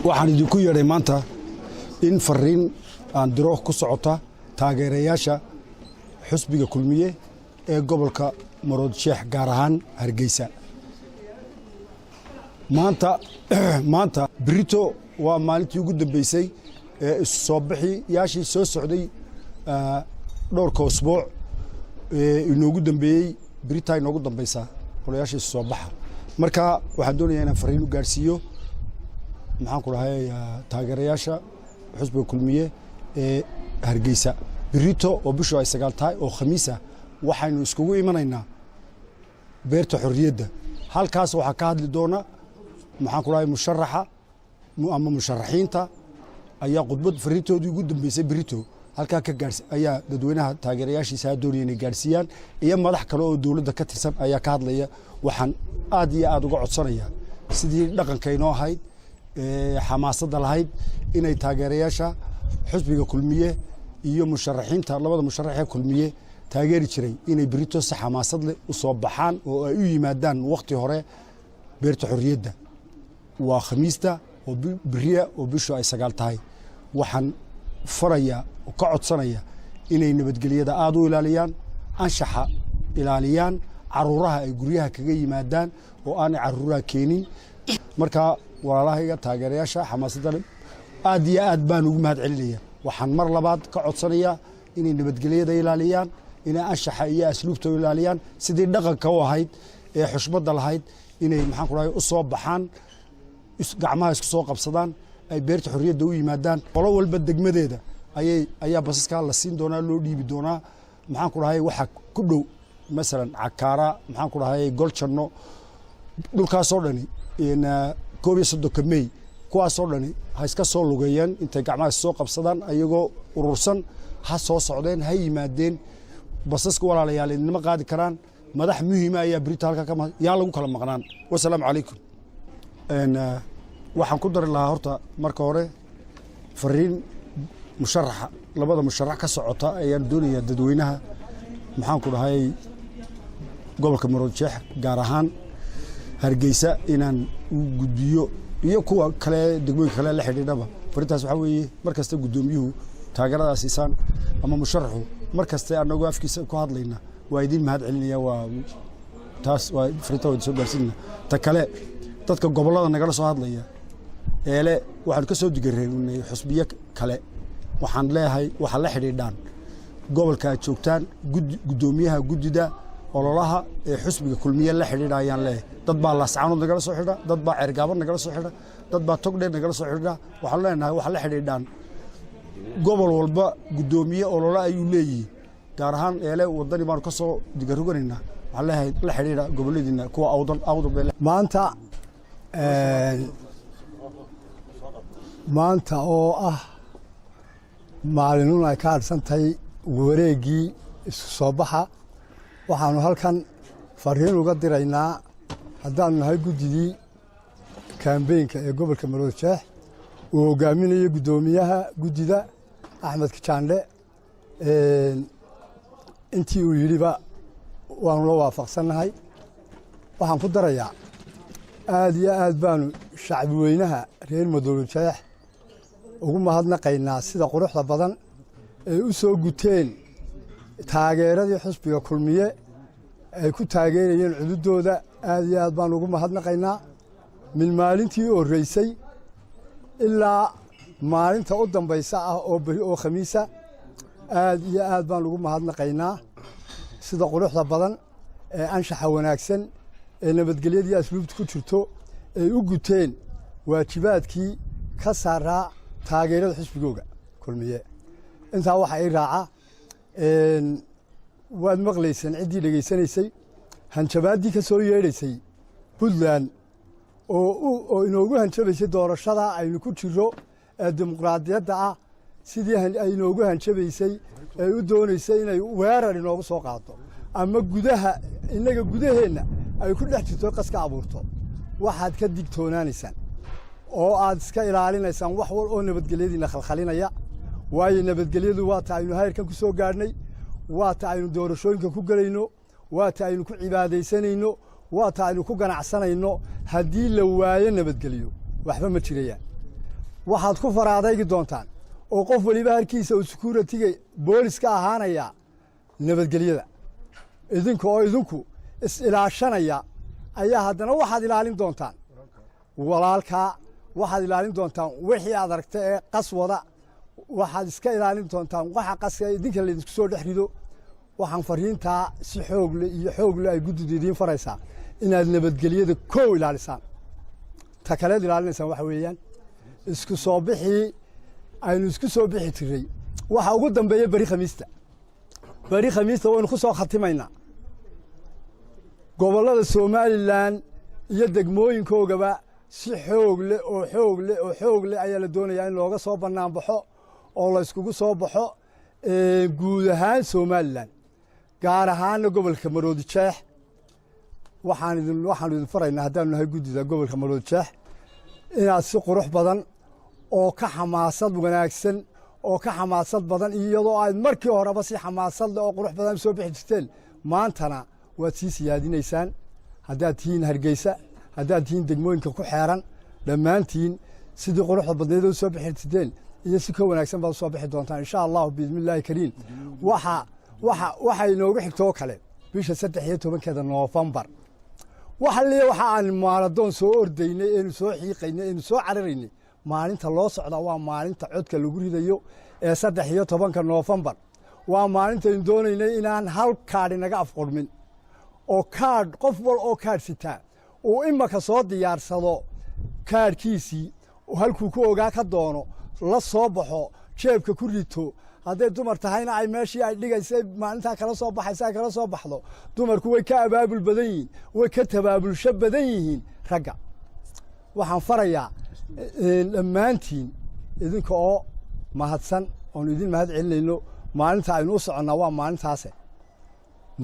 Waxaan idinku yeedhay maanta in fariin aan diro ku socota taageerayaasha xusbiga Kulmiye ee gobolka Maroodijeex, gaar ahaan Hargeysa. Maanta berito waa maalintii ugu dambeysay ee isu soo bixiyaashii soo socday dhowrka usbuuc ee inoogu dambeeyey. Beritaa inoogu dambeysaa qolayaasha isu soo baxa. Marka waxaan doonayaa inaan fariin u gaadhsiiyo, maxaan ku dhahay, taageerayaasha xusbiga Kulmiye ee Hargeysa. Berito oo bishu ay 9 tahay oo Khamiisa, waxaynu iskugu imanaynaa Beerta Xorriyadda. Halkaas waxaa ka hadli doona, maxaan ku dhahay, musharaxa ama musharaxiinta ayaa khudbad fariintoodii ugu dambeysay berito halkaa ka gaars ayaa dadweynaha taageerayaashiisa doonaya inay gaadhsiiyaan, iyo madax kale oo dowladda ka tirsan ayaa ka hadlaya. Waxaan aad iyo aad uga codsanaya, sidii dhaqanka inoo ahayd, xamaasadda lahayd, inay taageerayaasha xusbiga Kulmiye iyo musharaxiinta, labada musharaxee Kulmiye taageeri jiray, inay berito si xamaasad leh u soo baxaan oo ay u yimaadaan wakhti hore Beerta Xorriyadda. Waa Khamiista oo beriya oo bishu ay 9 tahay. Waxaan farayaa oo ka codsanaya inay nabadgelyada aada u ilaaliyaan, anshaxa ilaaliyaan, caruuraha ay guryaha kaga yimaadaan oo aanay caruuraha keenin. Marka walaalahayga taageerayaasha xamaasadda leh, aad iyo aad baan ugu mahad celinaya. Waxaan mar labaad ka codsanayaa inay nabadgelyada ilaaliyaan, inay anshaxa iyo asluubta u ilaaliyaan, sidii dhaqanka u ahayd ee xushmadda lahayd inay, maxaan ku dhahay, u soo baxaan, gacmaha isku soo qabsadaan, ay Beerta Xorriyadda u yimaadaan. Qolo walba degmadeeda ayaa basaskaa la siin doonaa, loo dhiibi doonaa. Maxaan ku dhahay, waxa ku dhow, masalan Cakaara, maxaan ku dhahay, Goljanno, dhulkaasoo dhani, 31-ka Mey, kuwaasoo dhani ha iska soo lugeeyeen. Intay gacmaha is soo qabsadaan, ayagoo urursan ha soo socdeen, ha yimaadeen. Basaska, walaalayaal, idinma qaadi karaan. Madax muhiima ayaa berito halkaa ka yaan lagu kala maqnaan. Wasalaamu calaykum. Waxaan ku dari lahaa horta marka hore fariin musharaxa, labada musharax ka socota ayaan doonayaa dadweynaha, maxaan ku dhahay, gobolka Maroodijeex, gaar ahaan Hargeysa, inaan u gudbiyo, iyo kuwa kale degmooyinka kale la xidhiidhaba. Fariintaas waxaa weeye: mar kasta guddoomiyuhu taageeradaa siisaan ama musharaxu mar kaste, annagoo afkiisa ku hadlayna, waa idiin mahad celinaya. Waa taas, waa fariinta waa idin soo gaarsiinayna. Ta kale, dadka gobollada nagala soo hadlaya eele waxaanu ka soo digareynay xusbiyo kale, waxaan leeyahay waxaad la xidhiidhaan gobolka aad joogtaan guddoomiyaha guddida ololaha ee xusbiga Kulmiye la xidhiidha ayaan leeyahay. Dad baa Laascaanood nagala soo xidha, dad baa Ceergaabo nagala soo xidha, dad baa Togdheer nagala soo xidha. Waxaan leenahay waxaad la xidhiidhaan gobol walba guddoomiye olole ayuu leeyihi. Gaar ahaan eele Wadani baanu ka soo digaroganaynaa, waxaan leeyahay la xidhiidha gobolladiina, kuwa Awdal, Awdal bay. Maanta oo ah maalinun ay ka hadhsan tahay wareeggii isku soo baxa, waxaanu halkan fariin uga diraynaa, haddaanu nahay guddidii kaambeynka ee gobolka Maroodijeex uu hogaaminayo guddoomiyaha guddida Axmed Kijaandhe. Intii uu yidhiba waanu la waafaqsannahay. Waxaan ku darayaa, aad iyo aad baanu shacbi weynaha reer Maroodijeex ugu mahadnaqaynaa sida quruxda badan ay u soo guteen taageeradii xusbiga Kulmiye ay ku taageerayeen cududooda. Aad iyo aad baanu ugu mahadnaqaynaa, min maalintii u horreysay ilaa maalinta u dambaysa ah oo beri oo Khamiisa. Aad iyo aad baan ugu mahadnaqaynaa sida quruxda badan ee anshaxa wanaagsan ee nabadgelyadii asluubta ku jirto ay u guteen waajibaadkii ka saaraa taageerada xisbigooga Kulmiye. Intaa waxaa ii raaca, waad maqlayseen ciddii dhegaysanaysay hanjabaaddii ka soo yeedhaysay Puntland oo inoogu hanjabaysay doorashada aynu ku jiro ee dimuqraadiyadda ah. Sidii ay inoogu hanjabaysay ee u doonaysay inay weerar inoogu soo qaado ama gudaha innaga gudaheenna ay ku dhex jirto qaska abuurto, waxaad ka digtoonaanaysaan oo aad iska ilaalinaysaan wax wal oo nabadgelyadiina khalkhalinaya. Waayo, nabadgelyadu waa ta aynu hayrkan ku soo gaadhnay, waa ta aynu doorashooyinka ku gelayno, waa ta aynu ku cibaadaysanayno, waa ta aynu ku ganacsanayno. Haddii la waayo nabadgelyo, waxba ma jirayaan. Waxaad ku faraadaygi doontaan oo qof weliba harkiisa uu security-ga booliska ahaanaya nabadgelyada. Idinka oo idinku is-ilaashanaya ayaa haddana waxaad ilaalin doontaan walaalkaa, waxaad ilaalin doontaan wixii aad aragta ee qas wada, waxaad iska ilaalin doontaan waxa qaska idinka laydinku soo dhex rido. Waxaan fariintaa si xoogle iyo xoogle ay guddidu idiin faraysaa inaad nabadgelyada kow ilaalisaan. Ta kaleed ilaalinaysaan waxa weeyaan isku soo bixii aynu isku soo bixi jiray. Waxa ugu dambeeya beri Khamiista. Beri Khamiista waynu ku soo khatimaynaa gobollada Somaliland iyo degmooyinkoogaba. Si xoog leh oo xoog leh oo xoog leh ayaa la doonayaa in looga soo bannaan baxo oo la iskugu soo baxo guud ahaan Somaliland, gaar ahaana gobolka Maroodi Jeex. Waxaanu idin faraynaa, haddaanu nahay guddida gobolka Maroodi Jeex, inaad si qurux badan oo ka xamaasad wanaagsan oo ka xamaasad badan, iyadoo aad markii horeba si xamaasad leh oo qurux badan soo bixi jirteen, maantana waad sii siyaadinaysaan. Haddaad tihiin Hargeysa, haddaad tihiin degmooyinka ku xeeran, dhammaantiin sidii quruxda badneed oo soo bixi jirteen iyo si ka wanaagsan baad usoo bixi doontaan, insha Allahu, biidni Illaahi kariim. Waxa inoogu xigtoo kale bisha 13-keeda Noofembar. Waxa liya waxa aan marathon soo ordaynay, eenu soo xiiqaynay, eenu soo cararaynay, maalinta loo socdaa waa maalinta codka lagu ridayo ee 13-ka Noofembar. Waa maalintaynu doonaynay inaan hal kaadhi naga afqurmin oo kaadh qof wal oo kaadh sitaa uu imaka soo diyaarsado kaadhkiisii, halkuu ku ogaa ka doono la soo baxo, jeebka ku rito. Hadday dumar tahayna ay meeshii ay dhigaysa maalintaa kala soo baxaysa ay kala soo baxdo. Dumarku way ka abaabul badan yihiin, way ka tabaabulsho badan yihiin ragga. Waxaan farayaa dhammaantiin, idinka oo mahadsan oonu idin mahad celinayno, maalinta aynu u soconnaa waa maalintaase.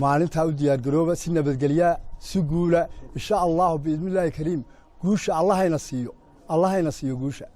Maalintaa u diyaargarooba si nabadgelyaa, si guula, insha Allahu, biidni Illaahi kariim. Guusha Allahayna siiyo, Allahayna siiyo guusha.